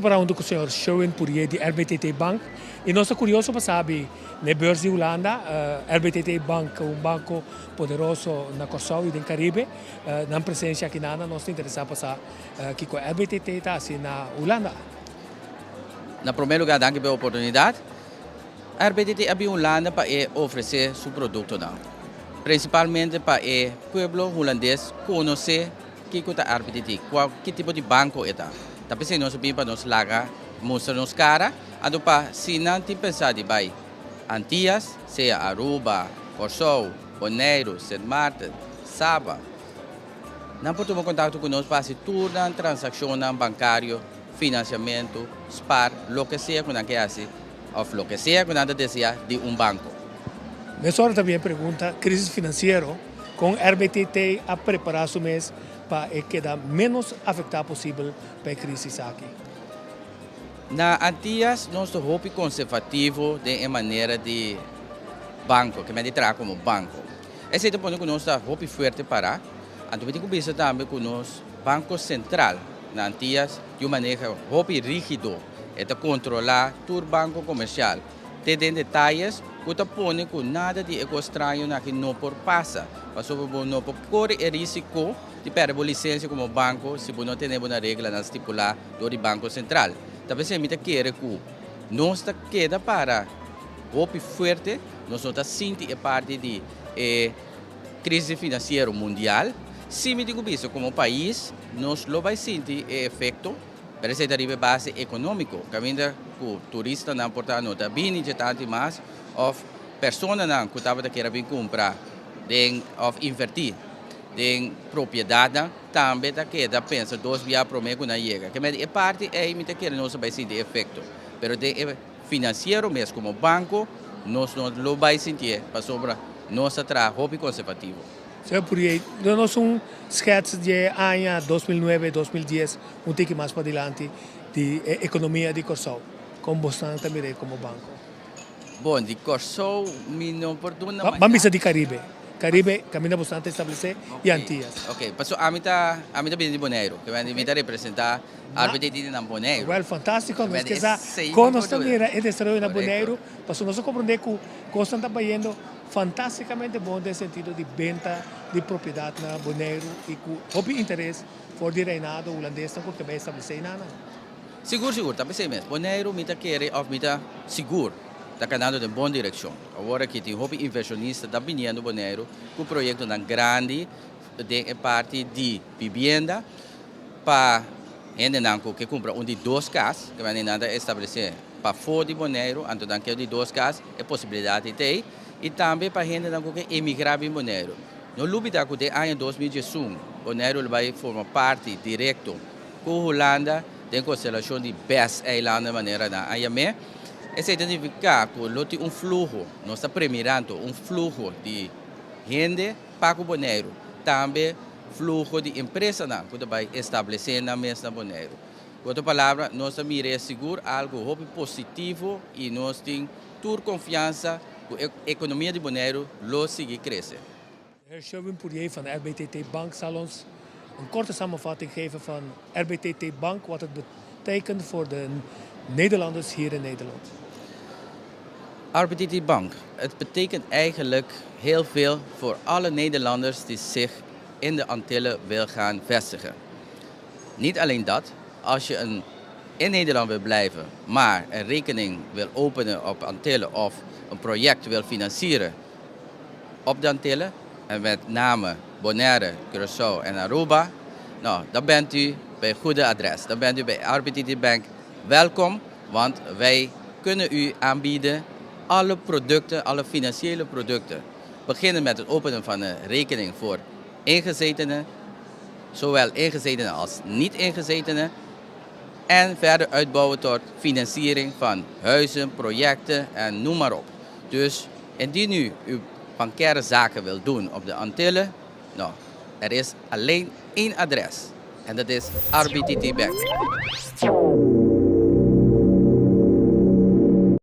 ta para huntu ku señor Sherwin Pourier di RBTT Bank i nos ta kurioso pa sabi n'e beurs di Hulanda, RBTT Bank un banko poderoso na Kòrsou i den Karibe, nan presensia aki nana nos ta interesá pa sa kiko RBTT ta hasi na Hulanda. Na promé lugá danki pa e oportunidat. RBTT a bin Hulanda pa e ofresé su produktonan, prinsipalmente pa e pueblo hulandes konosé kiko ta RBTT, kua ki tipo di banko e ta. Ta p'esei nos a bin pa nos laga mustra nos kara, anto pa si nan tin pensá di bai Antias, sea Aruba, Kòrsou, Boneiru, Sint Maarten, Saba, nan por tuma kontakto ku nos pa hasi tur nan transakshonnan bankario, finansiamentu, spar, loke sea ku nan ke hasi òf loke sea ku nan ta deseá di un banko. Mesora ta bin e pregunta, Krisis finansiero, kon RBTT a prepará su mes pa e keda ménos afektá posibel pa e krisis aki? Na Antias nos ta hopi konservativo den e manera di banko, ke men di traha komo banko. Esei ta pone ku nos ta hopi fuerte pará. Anto mi tin ku bisa tambe ku nos Banko Sentral na Antias tin un maneho hopi rígido. E ta kontrolá tur banko komersial te den detayes ku ta pone ku nada di e kos strañonan aki no por pasa, pasobra bo no por kore e risiko di pèrdè bo lisensia komo banko si bo no tene bo na reglanan stipulá dor di Banko Sentral. Ta p'esei mi ta kere ku nos ta keda para hopi fuerte, nos no ta sinti e parti di e Crisis financiero mundial, si mi tin cu bisa como pais nos lo bay sinti e efecto, pero esey ta riba e base economico, caminda cu turistanan por ta no ta bini dje tanti mas of personanan cu tabata kier a bin cumpra den of inverti den propiedadnan tambe ta keda pensa dos bia prome cu nan yega. Ke medi e parti ey mi ta kere nos a bay sinti e efecto, pero den e Financiero mes como banco nos no lo bay sintié pasobra nos ta traha hopi conservativo. Señor Puriey, duna nos un schets di e aña 2009, 2010, un tiki mas padilanti di e economia di Corsou. Con bosnan ta mir'é como banco? Bon, di Corsou mi no por duna Ban bisa di Caribe. Caribe caminda bosnan ta establece y Antillas. Ok, pasobra ami ta ami ta bini di Boneiru, mi ta representa Arbeit di na Boneiru. Wel fantástiko, nos ke sa kon nos ta mira e desaroyo na Boneiru, pasobra nos a komprondé ku kosnan ta bayendo fantástikamente bon den sentido di benta di propiedat na Boneiru i ku hopi interes for di reinado hulandesnan ku ke bai establesé einanan. Sigur sigur, ta p'esei mes. Boneiru mi ta kere òf mi ta sigur ta kanando den bon direkshon. Awor aki tin hopi invershonista ta biniendo Boneiru ku proyektonan grandi den e parti di bibienda. Pa hendenan ku ke kumpra un di dos kas, ke manera nan ta establesé pafó di Boneiru, anto nan ke un di dos kas, e posibilidat ei ta ei. I tambe pa hendenan ku ke emigrá bin Boneiru. No lubidá ku den aña 2011 Boneiru lo bai forma parti direkto ku Hulanda den konstelashon di BES-eilanden manera nan a yam'é. Esei ta nifiká ku lo tin un fluho, nos ta premirando un fluho di hende pa ku Boneiru. Tambe fluho di empresanan ku ta bai establesé nan mes na Boneiru. Ku otro palabra, nos ta mira e sigur algu hopi positivo i nos tin tur konfiansa ku e ekonomia di Boneiru lo sigui krese. De heer Sherwin Pourier van RBTT Bank zal ons een korte samenvatting geven van RBTT Bank, wat het betekent voor de Nederlanders hier in Nederland. RBTT Bank, het betekent eigenlijk heel veel voor alle Nederlanders die zich in de Antillen wil gaan vestigen. Niet alleen dat, als je een, in Nederland wil blijven, maar een rekening wil openen op Antillen of een project wil financieren op de Antillen, en met name Bonaire, Curaçao en Aruba, nou, dan bent u bij het goede adres. Dan bent u bij RBTT Bank welkom, want wij kunnen u aanbieden alle producten, alle financiële producten. Beginnen met het openen van een rekening voor ingezetenen, zowel ingezetenen als niet ingezetenen. En verder uitbouwen tot financiering van huizen, projecten en noem maar op. Dus indien u uw bankaire zaken wilt doen op de Antillen, nou, er is alleen één adres en dat is RBTT Bank.